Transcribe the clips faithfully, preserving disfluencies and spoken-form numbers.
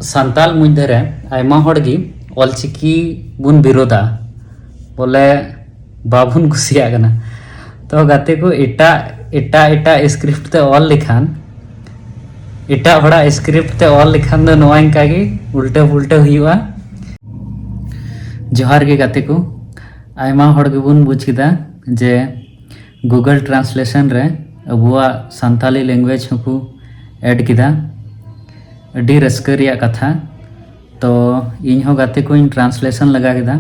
ᱥᱟᱱᱛᱟᱞ ᱢᱚᱫᱽᱫᱷᱮ ᱨᱮ ᱟᱭᱢᱟ ᱦᱚᱲ ᱜᱮ ᱚᱞᱪᱤᱠᱤ ᱵᱚᱱ ᱵᱤᱨᱳᱫᱟ, ᱵᱚᱞᱮ ᱵᱟᱵᱚᱱ ᱠᱩᱥᱤᱭᱟᱜ ᱠᱟᱱᱟ᱾ ᱛᱚ ᱜᱟᱛᱮ ᱠᱚ, ᱮᱴᱟᱜ ᱮᱴᱟᱜ ᱮᱴᱟᱜ ᱥᱠᱨᱤᱯᱴ ᱛᱮ ᱚᱞ ᱞᱮᱠᱷᱟᱱ, ᱮᱴᱟᱜ ᱦᱚᱲᱟᱜ ᱥᱠᱨᱤᱯᱴ ᱛᱮ ᱚᱞ ᱞᱮᱠᱷᱟᱱ ᱫᱚ ᱱᱚᱣᱟ ᱤᱱᱠᱟ ᱜᱮ ᱩᱞᱴᱟᱹ ᱯᱩᱞᱴᱟᱹ ᱦᱩᱭᱩᱜᱼᱟ᱾ ᱡᱚᱦᱟᱨ ᱜᱮ ᱜᱟᱛᱮ ᱠᱚ, ᱟᱭᱢᱟ ᱦᱚᱲ ᱜᱮᱵᱚᱱ ᱵᱩᱡᱽ ᱠᱮᱫᱟ ᱡᱮ Google Translation ᱨᱮ ᱟᱵᱚᱣᱟᱜ ᱥᱟᱱᱛᱟᱞᱤ language ᱦᱚᱸᱠᱚ add ᱠᱮᱫᱟ᱾ ᱟᱹᱰᱤ ᱨᱟᱹᱥᱠᱟᱹ ᱨᱮᱭᱟᱜ ᱠᱟᱛᱷᱟ᱾ ᱛᱚ ᱤᱧ ᱦᱚᱸ ᱜᱟᱛᱮ ᱠᱚᱧ translation ᱞᱟᱜᱟ ᱠᱮᱫᱟ᱾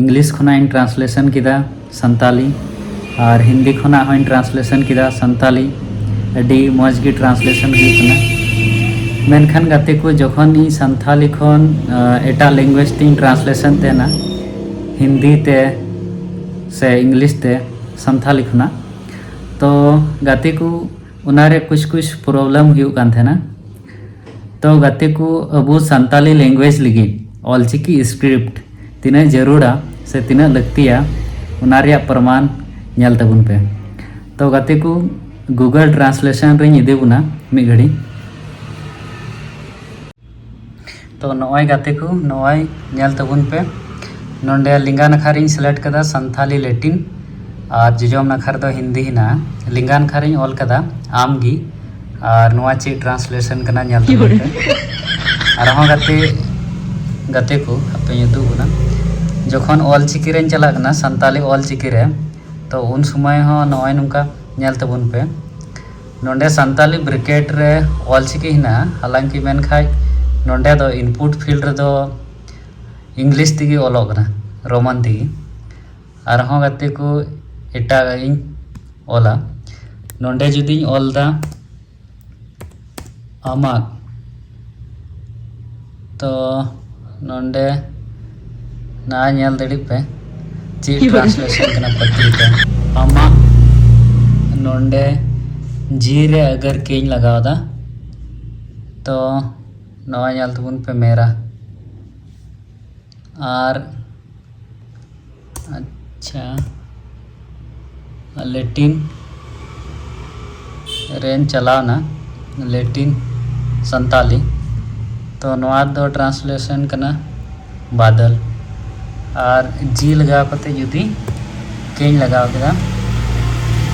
English ᱠᱷᱚᱱᱟᱜ ᱤᱧ translation ᱠᱮᱫᱟ ᱥᱟᱱᱛᱟᱞᱤ, ᱟᱨ ᱦᱤᱱᱫᱤ ᱠᱷᱚᱱᱟᱜ ᱦᱚᱸᱧ translation ᱠᱮᱫᱟ ᱥᱟᱱᱛᱟᱞᱤ᱾ ᱟᱹᱰᱤ ᱢᱚᱡᱽ ᱜᱮ translation ᱦᱩᱭᱩᱜ ᱠᱟᱱᱟ᱾ ᱢᱮᱱᱠᱷᱟᱱ ᱜᱟᱛᱮ ᱠᱚ, ᱡᱚᱠᱷᱚᱱ ᱤᱧ ᱥᱟᱱᱛᱟᱞᱤ ᱠᱷᱚᱱ, ᱟ, ᱮᱴᱟᱜ language ᱛᱤᱧ translation ᱛᱟᱦᱮᱱᱟ, ᱦᱤᱱᱫᱤ ᱛᱮ ᱥᱮ English ᱛᱮ ᱥᱟᱱᱛᱟᱞᱤ ᱠᱷᱚᱱᱟᱜ, ᱛᱚ ᱜᱟᱛᱮ ᱠᱚ, ᱚᱱᱟᱨᱮ ᱠᱩᱪ ᱠᱩᱪ problem ᱦᱩᱭᱩᱜ ᱠᱟᱱ ᱛᱟᱦᱮᱱᱟ᱾ ᱛᱚ ᱜᱟᱛᱮ ᱠᱚ, ᱟᱵᱚ ᱥᱟᱱᱛᱟᱞᱤ language ᱞᱟᱹᱜᱤᱫ ᱚᱞᱪᱤᱠᱤ script ᱛᱤᱱᱟᱹᱜ ᱡᱟᱹᱨᱩᱲᱟ ᱥᱮ ᱛᱤᱱᱟᱹᱜ ᱞᱟᱹᱠᱛᱤᱭᱟ, ᱚᱱᱟ ᱨᱮᱭᱟᱜ ᱯᱨᱚᱢᱟᱱ ᱧᱮᱞ ᱛᱟᱵᱚᱱ ᱯᱮ᱾ ᱛᱚ ᱜᱟᱛᱮ ᱠᱚ, Google Translation ᱨᱤᱧ ᱤᱫᱤ ᱵᱚᱱᱟ ᱢᱤᱫ ᱜᱷᱟᱹᱲᱤ᱾ ᱛᱚ ᱱᱚᱜᱼᱚᱭ ᱜᱟᱛᱮ ᱠᱚ, ᱱᱚᱜᱼᱚᱭ ᱧᱮᱞ ᱛᱟᱵᱚᱱ ᱯᱮ, ᱱᱚᱰᱮ ᱞᱮᱸᱜᱟ ᱱᱟᱠᱷᱟ ᱨᱤᱧ select ᱠᱟᱫᱟ ᱥᱟᱱᱛᱷᱟᱞᱤ ᱞᱮᱴᱤᱱ, ᱟᱨ ᱡᱚᱡᱚᱢ ᱱᱟᱠᱷᱟ ᱨᱮᱫᱚ ᱦᱤᱱᱫᱤ ᱦᱮᱱᱟᱜᱼᱟ᱾ ᱞᱮᱸᱜᱟ ᱱᱟᱠᱷᱟ ᱨᱤᱧ ᱚᱞ ᱠᱟᱫᱟ ᱟᱢ ᱜᱮ, ᱟᱨ ᱱᱚᱣᱟ ᱪᱮᱫ translation ᱠᱟᱱᱟ ᱧᱮᱞ ᱛᱟᱵᱚᱱ ᱯᱮ᱾ ᱟᱨᱦᱚᱸ ᱜᱟᱛᱮ, ᱜᱟᱛᱮ ᱠᱚ, ᱦᱟᱯᱮᱧ ᱩᱫᱩᱜ ᱟᱵᱚᱱᱟ᱾ ᱡᱚᱠᱷᱚᱱ ᱚᱞ ᱪᱤᱠᱤ ᱨᱮᱧ ᱪᱟᱞᱟᱜ ᱠᱟᱱᱟ, ᱥᱟᱱᱛᱟᱞᱤ ᱚᱞ ᱪᱤᱠᱤ ᱨᱮ, ᱛᱚ ᱩᱱ ᱥᱚᱢᱚᱭ ᱦᱚᱸ ᱱᱚᱜᱼᱚᱭ ᱱᱚᱝᱠᱟ ᱧᱮᱞ ᱛᱟᱵᱚᱱ ᱯᱮ᱾ ᱱᱚᱰᱮ ᱥᱟᱱᱛᱟᱞᱤ bracket ᱨᱮ ᱚᱞ ᱪᱤᱠᱤ ᱦᱮᱱᱟᱜᱼᱟ, ᱦᱟᱞᱟᱝᱠᱤ ᱢᱮᱱᱠᱷᱟᱡ ᱱᱚᱰᱮ ᱫᱚ input field ᱨᱮᱫᱚ English ᱛᱮᱜᱮ ᱚᱞᱚᱜ ᱠᱟᱱᱟ, Roman ᱛᱮᱜᱮ᱾ ᱟᱨᱦᱚᱸ ᱜᱟᱛᱮ ᱠᱚ, ᱮᱴᱟᱜᱟᱜ ᱤᱧ ᱚᱞᱟ᱾ ᱱᱚᱰᱮ ᱡᱩᱫᱤᱧ ᱚᱞ ᱫᱟ ᱟᱢᱟᱜ, ᱛᱚ ᱱᱚᱰᱮ ᱱᱟ ᱧᱮᱞ ᱫᱟᱲᱮᱜ ᱯᱮ ᱪᱮᱫ translation ᱠᱟᱱᱟ ᱯᱚᱛᱨᱤᱠᱟ ᱟᱢᱟᱜ᱾ ᱱᱚᱰᱮ ᱡᱤ ᱨᱮ ᱟᱜᱟᱨ ᱠᱮᱧ ᱞᱟᱜᱟᱣ ᱫᱟ, ᱛᱚ ᱱᱚᱣᱟ ᱧᱮᱞ ᱛᱟᱵᱚᱱ ᱯᱮ ᱢᱮᱨᱟ᱾ ᱟᱨ ᱟᱪᱪᱷᱟ, ᱞᱮᱴᱤᱱ ᱨᱮᱧ ᱪᱟᱞᱟᱣᱱᱟ, ᱞᱮᱴᱤᱱ ᱥᱟᱱᱛᱟᱞᱤ᱾ ᱛᱚ ᱱᱚᱣᱟ ᱫᱚ translation ᱠᱟᱱᱟ ᱵᱟᱫᱚᱞ᱾ ᱟᱨ ᱡᱤ ᱞᱟᱜᱟᱣ ᱠᱟᱛᱮ ᱡᱩᱫᱤ ᱠᱮᱧ ᱞᱟᱜᱟᱣ ᱠᱮᱫᱟ,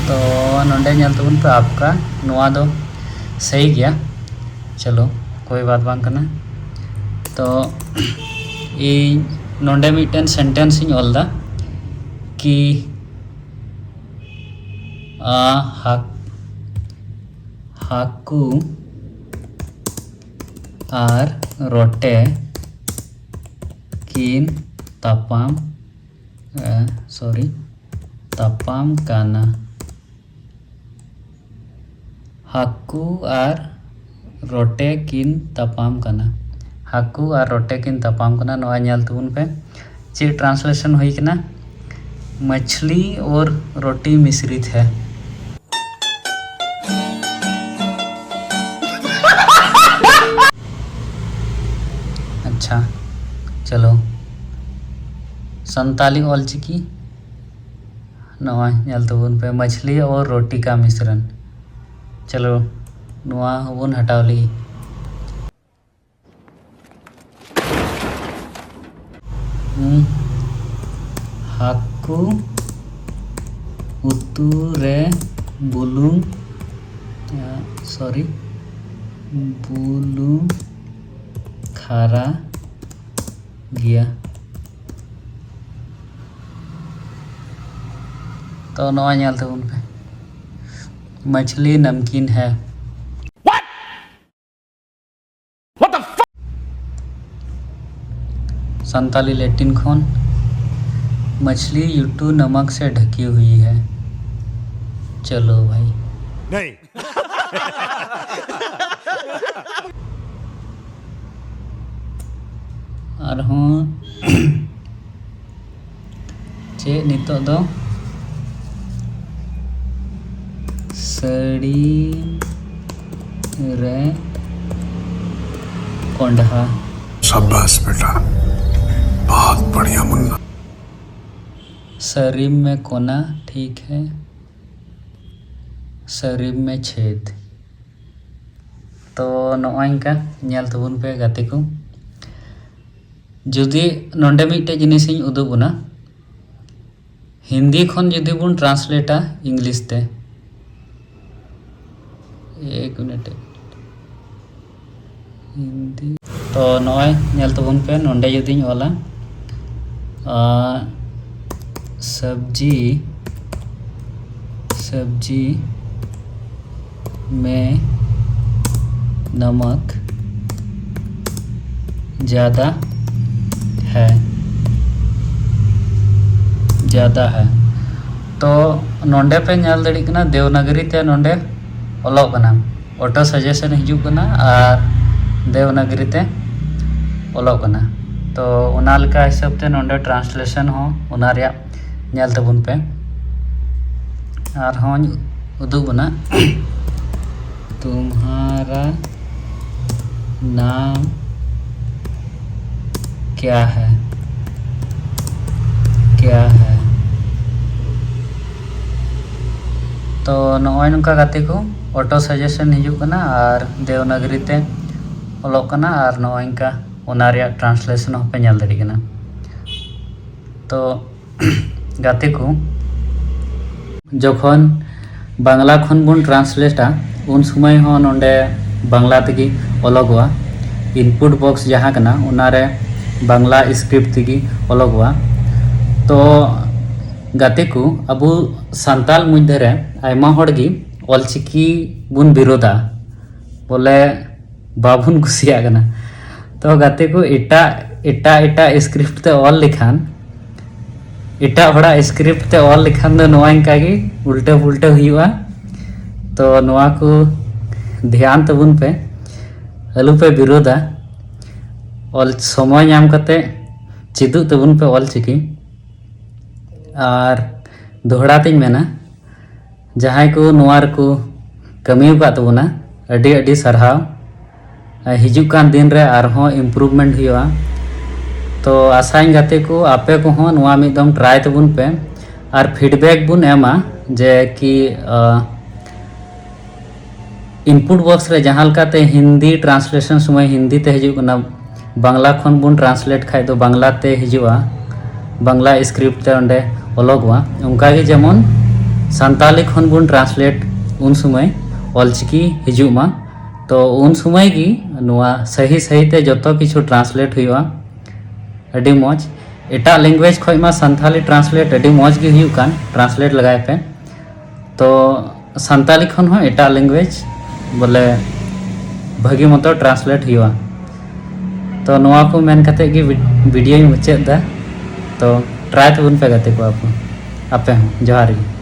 ᱛᱚ ᱱᱚᱰᱮ ᱧᱮᱞ ᱛᱟᱵᱚᱱ ᱯᱮ ᱟᱯᱠᱟ, ᱱᱚᱣᱟ ᱫᱚ ᱥᱟᱹᱦᱤ ᱜᱮᱭᱟ᱾ ᱪᱚᱞᱚ, ᱠᱳᱭ ᱵᱟᱛ ᱵᱟᱝ ᱠᱟᱱᱟ᱾ ᱛᱚ ᱤᱧ ᱱᱚᱰᱮ ᱢᱤᱫᱴᱮᱱ sentence ᱤᱧ ᱚᱞ ᱫᱟ ᱠᱤ ᱟ, ᱦᱟᱠ-, ᱦᱟᱹᱠᱩ ᱟᱨ ᱨᱚᱴᱮ ᱠᱤᱱ ᱛᱟᱯᱟᱢ, ᱮ, sorry, ᱛᱟᱯᱟᱢ ᱠᱟᱱᱟ᱾ ᱦᱟᱹᱠᱩ ᱟᱨ ᱨᱚᱴᱮ ᱠᱤᱱ ᱛᱟᱯᱟᱢ ᱠᱟᱱᱟ᱾ ᱦᱟᱹᱠᱩ ᱟᱨ ᱨᱚᱴᱮ ᱠᱤᱱ ᱛᱟᱯᱟᱢ ᱠᱟᱱᱟ᱾ ᱱᱚᱣᱟ ᱧᱮᱞ ᱛᱟᱵᱚᱱ ᱯᱮ, ᱪᱮᱫ translation ᱦᱩᱭ ᱠᱟᱱᱟ? मछली और रोटी मिश्रित है। ᱟᱪᱪᱷᱟ, ᱪᱚᱞᱚ, ᱥᱟᱱᱛᱟᱞᱤ ᱚᱞᱪᱤᱠᱤ ᱱᱚᱣᱟ ᱧᱮᱞ ᱛᱟᱵᱚᱱ ᱯᱮ, मछली और रोटी का मिश्रण। ᱪᱚᱞᱚ, ᱱᱚᱣᱟ ᱦᱚᱸᱵᱚᱱ ᱦᱟᱴᱟᱣ ᱞᱮᱜᱮ᱾ ᱦᱩᱸ᱾ ᱦᱟᱹᱠᱩ ᱩᱛᱩ ᱨᱮ ᱵᱩᱞᱩᱝ, ᱟ, sorry, ᱵᱩᱞᱩᱝ ᱠᱷᱟᱨᱟ ᱜᱮᱭᱟ᱾ ᱛᱚ ᱱᱚᱣᱟ ᱧᱮᱞ ᱛᱟᱵᱚᱱ ᱯᱮ, मछली नमकीन है। What? What the fuck? Santali Latin ᱠᱷᱚᱱ, मछली यूट्यूब नमक से ढकी हुई है। चलो भाई। नहीं। ᱟᱨᱦᱚᱸ ᱪᱮᱫ ᱱᱤᱛᱚᱜ ᱫᱚ? ᱥᱟᱹᱲᱤᱢ ᱨᱮ ᱠᱚᱸᱰᱷᱟ᱾ शाबाश बेटा, बहुत बढ़िया मुन्ना। ᱥᱟᱹᱨᱤᱢ ᱢᱮ ᱠᱚᱱᱟ, ᱴᱷᱤᱠ ᱦᱮ᱾ ᱥᱟᱹᱨᱤᱢ ᱢᱮ ᱪᱷᱮᱫ᱾ ᱛᱚ ᱱᱚᱜᱼᱚᱭ ᱱᱚᱝᱠᱟ ᱧᱮᱞ ᱛᱟᱵᱚᱱ ᱯᱮ ᱜᱟᱛᱮ ᱠᱚ᱾ ᱡᱩᱫᱤ ᱱᱚᱰᱮ ᱢᱤᱫᱴᱮᱡ ᱡᱤᱱᱤᱥᱤᱧ ᱩᱫᱩᱜ ᱵᱚᱱᱟ, ᱦᱤᱱᱫᱤ ᱠᱷᱚᱱ ᱡᱩᱫᱤ ᱵᱚᱱ translateᱟ English ᱛᱮ, ᱮᱠ ᱢᱤᱱᱤᱴ, ᱦᱤᱱᱫᱤ, ᱛᱚ ᱱᱚᱜᱼᱚᱭ ᱧᱮᱞ ᱛᱟᱵᱚᱱ ᱯᱮ, ᱱᱚᱰᱮ ᱡᱩᱫᱤᱧ ᱚᱞᱟ, ᱟᱨ ᱥᱚᱵᱽᱡᱤ, ᱥᱚᱵᱽᱡᱤ ᱢᱮ ᱱᱟᱢᱟᱠ ᱡᱟᱫᱟ ᱦᱮ, ᱡᱟᱫᱟ ᱦᱮ᱾ ᱛᱚ ᱱᱚᱰᱮ ᱯᱮ ᱧᱮᱞ ᱫᱟᱲᱮᱭᱟᱜ ᱠᱟᱱᱟ, ᱫᱮᱣᱱᱟᱜᱚᱨᱤ ᱛᱮ ᱱᱚᱰᱮ ᱚᱞᱚᱜ ᱠᱟᱱᱟ, auto suggestion ᱦᱤᱡᱩᱜ ᱠᱟᱱᱟ ᱟᱨ ᱫᱮᱣᱱᱟᱜᱚᱨᱤ ᱛᱮ ᱚᱞᱚᱜ ᱠᱟᱱᱟ᱾ ᱛᱚ ᱚᱱᱟ ᱞᱮᱠᱟ ᱦᱤᱥᱟᱹᱵ ᱛᱮ ᱱᱚᱰᱮ translation ᱦᱚᱸ ᱚᱱᱟ ᱨᱮᱭᱟᱜ ᱧᱮᱞ ᱛᱟᱵᱚᱱ ᱯᱮ᱾ ᱟᱨᱦᱚᱸᱧ ᱩᱫᱩᱜ ᱵᱚᱱᱟ, तुम्हारा नाम क्या है, क्या है। ᱛᱚ ᱱᱚᱜᱼᱚᱭ ᱱᱚᱝᱠᱟ ᱜᱟᱛᱮ ᱠᱚ auto suggestion ᱦᱤᱡᱩᱜ ᱠᱟᱱᱟ ᱟᱨ ᱫᱮᱣᱱᱟᱜᱚᱨᱤ ᱛᱮ ᱚᱞᱚᱜ ᱠᱟᱱᱟ, ᱟᱨ ᱱᱚᱜᱼᱚᱭ ᱱᱚᱝᱠᱟ ᱚᱱᱟ ᱨᱮᱭᱟᱜ translation ᱦᱚᱸᱯᱮ ᱧᱮᱞ ᱫᱟᱲᱮᱭᱟᱜ ᱠᱟᱱᱟ᱾ ᱛᱚ ᱜᱟᱛᱮ ᱠᱚ, ᱡᱚᱠᱷᱚᱱ ᱵᱟᱝᱞᱟ ᱠᱷᱚᱱ ᱵᱚᱱ translateᱟ, ᱩᱱ ᱥᱚᱢᱚᱭ ᱦᱚᱸ ᱱᱚᱰᱮ ᱵᱟᱝᱞᱟ ᱛᱮᱜᱮ ᱚᱞᱚᱜᱚᱜᱼᱟ᱾ Input box ᱡᱟᱦᱟᱸ ᱠᱟᱱᱟ, ᱚᱱᱟᱨᱮ ᱵᱟᱝᱞᱟ script ᱛᱮᱜᱮ ᱚᱞᱚᱜᱚᱜᱼᱟ᱾ ᱛᱚ ᱜᱟᱛᱮ ᱠᱚ, ᱟᱵᱚ ᱥᱟᱱᱛᱟᱞ ᱢᱚᱫᱽᱫᱷᱮ ᱨᱮ ᱟᱭᱢᱟ ᱦᱚᱲ ᱜᱮ ᱚᱞᱪᱤᱠᱤ ᱵᱚᱱ ᱵᱤᱨᱳᱫᱟ, ᱵᱚᱞᱮ ᱵᱟᱵᱚᱱ ᱠᱩᱥᱤᱭᱟᱜ ᱠᱟᱱᱟ᱾ ᱛᱚ ᱜᱟᱛᱮ ᱠᱚ, ᱮᱴᱟᱜ ᱮᱴᱟᱜ ᱮᱴᱟᱜ script ᱛᱮ ᱚᱞ ᱞᱮᱠᱷᱟᱱ, ᱮᱴᱟᱜ ᱦᱚᱲᱟᱜ script ᱛᱮ ᱚᱞ ᱞᱮᱠᱷᱟᱱ ᱫᱚ ᱱᱚᱣᱟ ᱤᱱᱠᱟ ᱜᱮ ᱩᱞᱴᱟᱹ ᱯᱩᱞᱴᱟᱹ ᱦᱩᱭᱩᱜᱼᱟ᱾ ᱛᱚ ᱱᱚᱣᱟ ᱠᱚ ᱫᱷᱮᱭᱟᱱ ᱛᱟᱵᱚᱱ ᱯᱮ, ᱟᱞᱚ ᱯᱮ ᱵᱤᱨᱳᱫᱟ᱾ ᱚᱞ ᱥᱚᱢᱚᱭ ᱧᱟᱢ ᱠᱟᱛᱮ ᱪᱮᱫᱚᱜ ᱛᱟᱵᱚᱱ ᱯᱮ ᱚᱞ ᱪᱤᱠᱤ᱾ ᱟᱨ ᱫᱚᱦᱲᱟ ᱛᱤᱧ ᱢᱮᱱᱟ, ᱡᱟᱦᱟᱸᱭ ᱠᱚ ᱱᱚᱣᱟ ᱨᱮᱠᱚ ᱠᱟᱹᱢᱤ ᱟᱠᱟᱫ ᱛᱟᱵᱚᱱᱟ, ᱟᱹᱰᱤ ᱟᱹᱰᱤ ᱥᱟᱨᱦᱟᱣ᱾ ᱦᱤᱡᱩᱜ ᱠᱟᱱ ᱫᱤᱱ ᱨᱮ ᱟᱨᱦᱚᱸ improvement ᱦᱩᱭᱩᱜᱼᱟ᱾ ᱛᱚ ᱟᱥᱟᱧ ᱜᱟᱛᱮ ᱠᱚ, ᱟᱯᱮ ᱠᱚᱦᱚᱸ ᱱᱚᱣᱟ ᱢᱤᱫ ᱫᱚᱢ try ᱛᱟᱵᱚᱱ ᱯᱮ ᱟᱨ feedback ᱵᱚᱱ ᱮᱢᱟ ᱡᱮ ᱠᱤ, ᱟᱸ, input box ᱨᱮ ᱡᱟᱦᱟᱸ ᱞᱮᱠᱟᱛᱮ ᱦᱤᱱᱫᱤ translation ᱥᱚᱢᱚᱭ ᱦᱤᱱᱫᱤ ᱛᱮ ᱦᱤᱡᱩᱜ ᱠᱟᱱᱟ, ᱵᱟᱝᱞᱟ ᱠᱷᱚᱱ ᱵᱚᱱ translate ᱠᱷᱟᱡ ᱫᱚ ᱵᱟᱝᱞᱟ ᱛᱮ ᱦᱤᱡᱩᱜᱼᱟ, ᱵᱟᱝᱞᱟ script ᱛᱮ ᱚᱸᱰᱮ ᱚᱞᱚᱜᱚᱜᱼᱟ᱾ ᱚᱱᱠᱟᱜᱮ ᱡᱮᱢᱚᱱ ᱥᱟᱱᱛᱟᱞᱤ ᱠᱷᱚᱱ ᱵᱚᱱ translate, ᱩᱱ ᱥᱚᱢᱚᱭ ᱚᱞᱪᱤᱠᱤ ᱦᱤᱡᱩᱜ ᱢᱟ᱾ ᱛᱚ ᱩᱱ ᱥᱚᱢᱚᱭ ᱜᱮ ᱱᱚᱣᱟ ᱥᱟᱹᱦᱤ ᱥᱟᱹᱦᱤ ᱛᱮ ᱡᱚᱛᱚ ᱠᱤᱪᱷᱩ translate ᱦᱩᱭᱩᱜᱼᱟ᱾ ᱟᱹᱰᱤ ᱢᱚᱡᱽ᱾ ᱮᱴᱟᱜ language ᱠᱷᱚᱡ ᱢᱟ ᱥᱟᱱᱛᱟᱞᱤ translate ᱟᱹᱰᱤ ᱢᱚᱡᱽ ᱜᱮ ᱦᱩᱭᱩᱜ ᱠᱟᱱ, translate ᱞᱟᱜᱟᱭ ᱯᱮ᱾ ᱛᱚ ᱥᱟᱱᱛᱟᱞᱤ ᱠᱷᱚᱱ ᱦᱚᱸ ᱮᱴᱟᱜ language ᱵᱚᱞᱮ ᱵᱷᱟᱹᱜᱤ ᱢᱚᱛᱚ translate ᱦᱩᱭᱩᱜᱼᱟ᱾ ᱛᱚ ᱱᱚᱣᱟ ᱠᱚ ᱢᱮᱱ ᱠᱟᱛᱮ ᱜᱮ video ᱧ ᱢᱩᱪᱟᱹᱫ ᱮᱫᱟ᱾ ᱛᱚ try ᱛᱟᱵᱚᱱ ᱯᱮ ᱜᱟᱛᱮ ᱠᱚ, ᱟᱯᱮ, ᱟᱯᱮ ᱦᱚᱸ᱾ ᱡᱚᱦᱟᱨ ᱜᱮ᱾